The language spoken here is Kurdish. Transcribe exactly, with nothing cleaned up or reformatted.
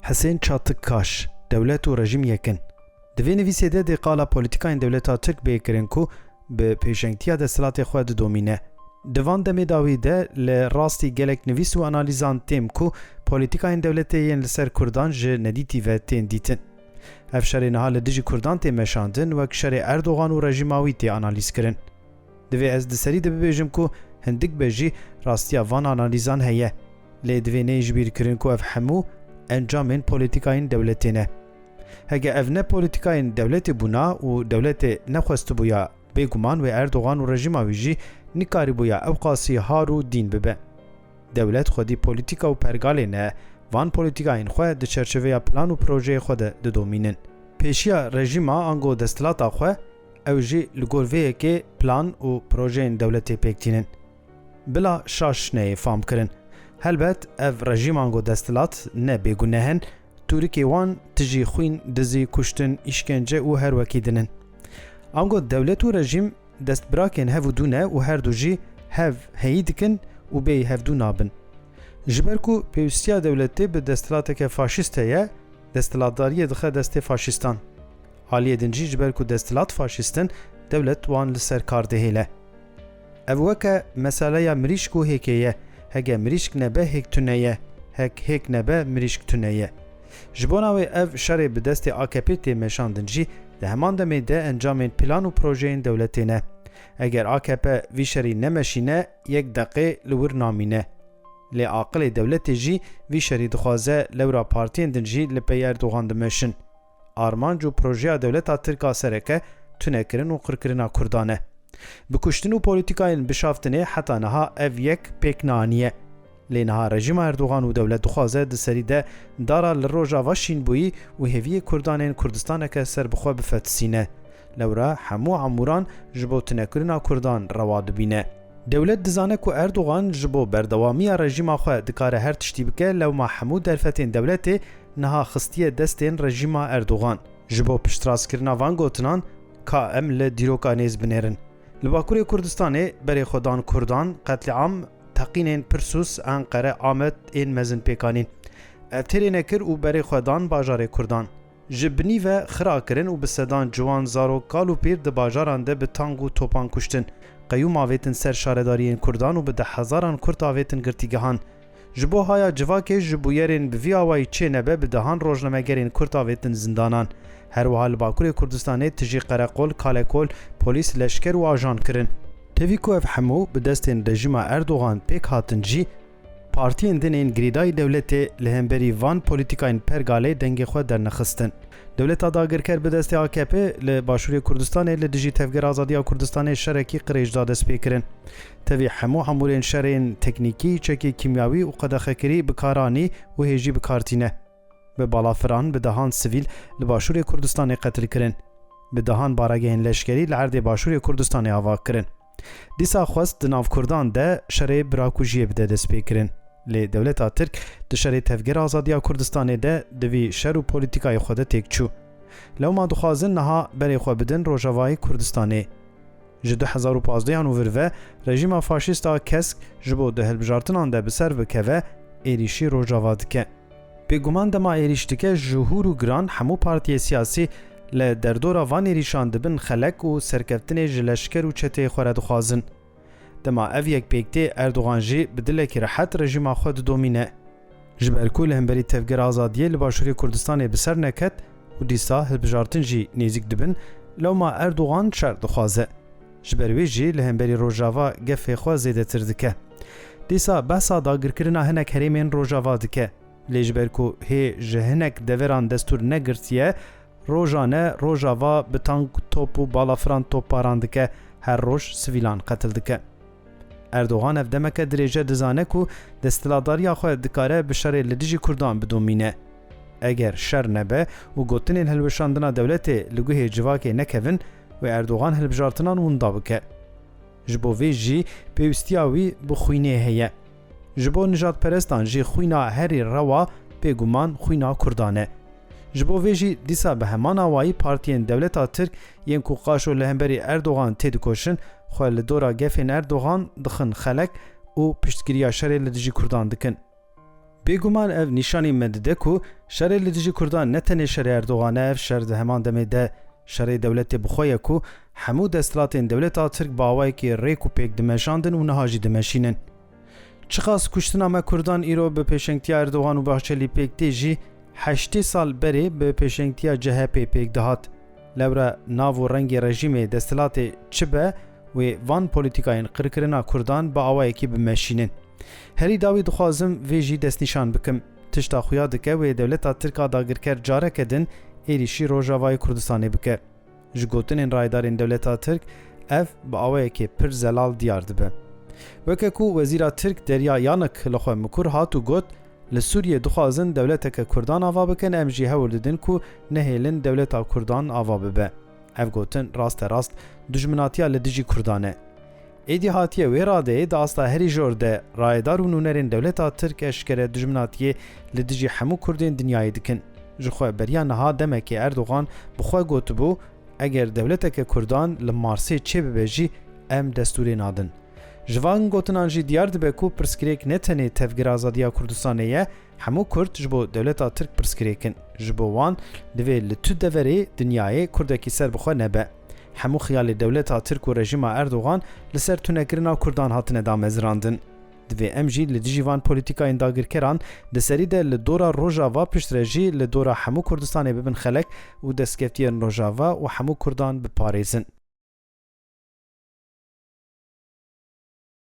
Hisên Çatikkaş, Dewlet û rejîm yek in. Di vê nivîsê de dê qala polîtîkayên dewleta Tirk bê kirin ku bi pêşengtiya desthilatê xwe didomîne. Di van demê dawî de li rastî gelek nivîs û analîzan têm ku polîtîkayên dewletê yên li ser Kurdan ji nedîtî ve tên dîtin. Ev şerê niha li dijî Kurdan tê meşandin, wek şerê Erdogan û rejîma wî tê analîzkirin. Divê ez di serî de bibêjim ku hindik be jî rastiya van analîzan heye. Lê divê neyê ji bîr kirin ku ev hemû encamên polîtîkayên dewletê ne. Heke ev ne polîtîkayên dewletê bûna û dewletê nexwestibûya, bêguman wê Erdogan û rejîma wî jî nikarîbûya ewqasî har û dîn bibe. Dewlet xwedî polîtîka û pergalê ne, van polîtîkayên xwe di çerçeveya plan û projeyê xwe de didomînin. Pêşiya rejîma ango desthilata xwe, ew jî li gor vê yekê plan û projeyên dewletê pêk tînin. Bila şaş neyê fam kirin. Helbet ev rejîm ango desthilat ne bêgune hin, tûrikê wan tijî xwîn, dizî, kuştin, îşkence û her wekî din in. Ango dewlet û rejîm destbirakên hev û dû ne û her du jî hev heyî dikin û bêyî hevdû nabin. Ji ber ku pêwîstiya dewletê bi desthilateke faşîst heye, desthilatdariyê dixe destê faşîstan. Aliyê din jî ji ber ku desthilat faşîst in, dewlet wan li ser kar dihêle. Ev weke meseleya mirîşk û hêkê ye. Heke mirîşk nebe hêk tune ye. Hek hêk nebe mirîşk tune ye. Ji bona wê ev şerê bi destê A K P tê meşandin jî di heman demê de encamên plan û projeyên dewletê ne. Eger A K P vî şerî nemeşîne, yek deqê li wir namîne. Lê aqilê dewletê jî vî şerî dixwaze, lewra partiyên din jî li pey Erdogan dimeşin. Armanc û projeya dewleta Tirk a sereke tunekirin û qirkirina Kurdan e. Bi kuştin û polîtîkayên bişaftinê heta niha ev yek pêk neaniye. Lê niha rejîma Erdogan û dewlet dixwaze di serî de dara li Rojava şînbûyî û hêviyê Kurdan ên Kurdistaneke serbixwe bifetisîne. Lewra hemû amûran ji bo tunekirina Kurdan rewa dibîne. Dewlet dizane ku Erdogan ji bo berdewamiya rejîma xwe dikare her tiştî bike, lewma hemû derfetên dewletê niha xistiye destên rejîma Erdogan. Ji bo piştrastkirina van gotinan, ka em li dîroka nêz binêrin. Li Bakurê Kurdistanê berê xwe dan Kurdan, qetlîam, teqînên Pirsûs, Enqere, Amed ên mezin pêk anîn. Ev têrê nekir û berê xwe dan bajarê Kurdan. Ji binî ve xira kirin û bi sedan ciwan, zarok, kal û pîr di bajaran de bi tang û topan kuştin. Qeyûm avêtin ser şaredariyên Kurdan û bi dehhezaran Kurd avêtin girtîgehan. Ji bo haya civakê ji bûyerên bi vî awayî çê nebe bi dehan rojnamegerên Kurd avêtin zindanan. Her wiha li Bakurê Kurdistanê tijî qereqol, kalekol, polîs, leşker û ajan kirin. Tevî ku ev hemû bi destên rejîma Erdogan pêk hatin jî, partiyên din ên girêdayî dewletê li hemberî van polîtîkayên pergalê dengê xwe dernexistin. Dewleta dagirker bi destê A K P li Başûrê Kurdistanê li dijî Tevgera Azadiya Kurdistanê şerekî qirêj da destpêkirin. Tevî hemû hemûrên şerên teknîkî, çekê kîmyawî û qedexekirî bi kar anî û hê jî bi kar tîne. Bi balafiran bi dehan sivîl li Başûrê Kurdistanê qetil kirin. Bi dehan baregehên leşkerî li erdê Başûrê Kurdistanê ava kirin. Dîsa xwest di nav Kurdan de şerê birakujiyê bide destpêkirin. Lê dewleta Tirk di şerê Tevgera Azadiya Kurdistanê de di vî şer û polîtîkayê xwe de têk çû. Lewma dixwazin niha berê xwe bidin Rojavayê Kurdistanê. Ji du hezar û pazdeh an û vir ve rejîma faşîst a Kesk ji bo di hilbijartinan de bi ser bikeve, êrîşî Rojava dike. Bêguman dema êrîş dike, ji hûr û giran hemû partiyê siyasî li derdora van êrîşan dibin xelek û serkeftinê ji leşker û çeteyê xwe re dixwazin. Dema ev yek pêk tê, Erdogan jî bi dilekî rehet rejîma xwe didomîne. Ji ber ku li hemberî Tevgera Azadiyê li Başûrê Kurdistanê bi ser neket û dîsa hilbijartin jî nêzîk dibin, lewma Erdogan şer dixwaze. Ji ber wê jî li hemberî Rojava gefê xwe zêdetir dike. Dîsa behsa dagirkirina hinek herêmên Rojava dike. Lê ji ber ku hê ji hinek deveran destûr negirtiye, rojane Rojava bi tank, top û balafiran topbaran dike, her roj sivîlan qetil dike. Erdogan ev demeke dirêj e dizane ku desthilatdariya xwe dikare bi şerê li dijî Kurdan bidomîne. Eger şer nebe û gotinên hilweşandina dewletê li guhê civakê nekevin, wê Erdogan hilbijartinan winda bike. Ji bo vê jî pêwîstiya wî bi xwînê heye. Ji bo nijadperestan jî xwîna herî rewa bêguman xwîna Kurdan e. Ji bo vê jî dîsa bi heman awayî partiyên dewleta Tirk yên ku qaşo li hemberî Erdogan têdikoşin, xwe li dora gefên Erdogan dixin xelek û piştgiriya şerê li dijî Kurdan dikin. Bêguman ev nîşanî me dide ku şerê li dijî Kurdan ne tenê şerê Erdogan e, ev şer di heman demê de şerê dewletê bi xwe ye ku hemû desthilatên dewleta Tirk bi awayekî rêk û pêk dimeşandin û niha jî dimeşînin. Çiqas kuştina me Kurdan îro bi pêşengtiya Erdogan û Bahçelî pêk tê jî, heştê sal berê bi pêşengtiya C H P pêk dihat. Lewra nav û rengê rejîmê desthilatê çi be, wê van polîtîkayên qirkirina Kurdan bi awayekî bimeşînin. Herî dawî dixwazim vê jî destnîşan bikim. Tişta xuya dike wê dewleta Tirk a dagirker careke din êrîşî Rojavayê Kurdistanê bike. Ji gotinên rayedarên dewleta Tirk, ev bi awayekê pir zelal diyar dibe. Weke ku wezîra Tirk Derya Yanık li xwe mikur hat û got, li Sûriyê dixwazin dewleteke Kurdan ava bikin, em jî hewl didin ku nehêlin dewleta Kurdan ava bibe. Ev gotin raste rast dijminatiya li dijî Kurdan e. Êdî hatiye wê radeyê di asta herî jor de rayedar û nûnerên dewleta Tirk eşkere dijminatiyê li dijî hemû Kurdên dinyayê dikin. Ji xwe beriya niha demekê Erdogan bi xwe gotibû, eger dewleteke Kurdan li Marsê çêbibe jî em destûrê nadin. Ji van gotinan jî diyar dibe ku pirsgirêk ne tenê tevgera azadiya Kurdistanê ye, hemû Kurd ji bo dewleta Tirk pirsgirêk in. Ji bo wan divê li tu deverê dinyayê Kurdekî serbixwe nebe. Hemû xiyalê dewleta Tirk û rejîma Erdogan li ser tunekirina Kurdan hatine damezirandin. Divê em jî li dijî van polîtîkayên dagirkeran di serî de li dora Rojava, piştre jî li dora hemû Kurdistanê bibin xelek û destkeftiyên Rojava û hemû Kurdan biparêzin.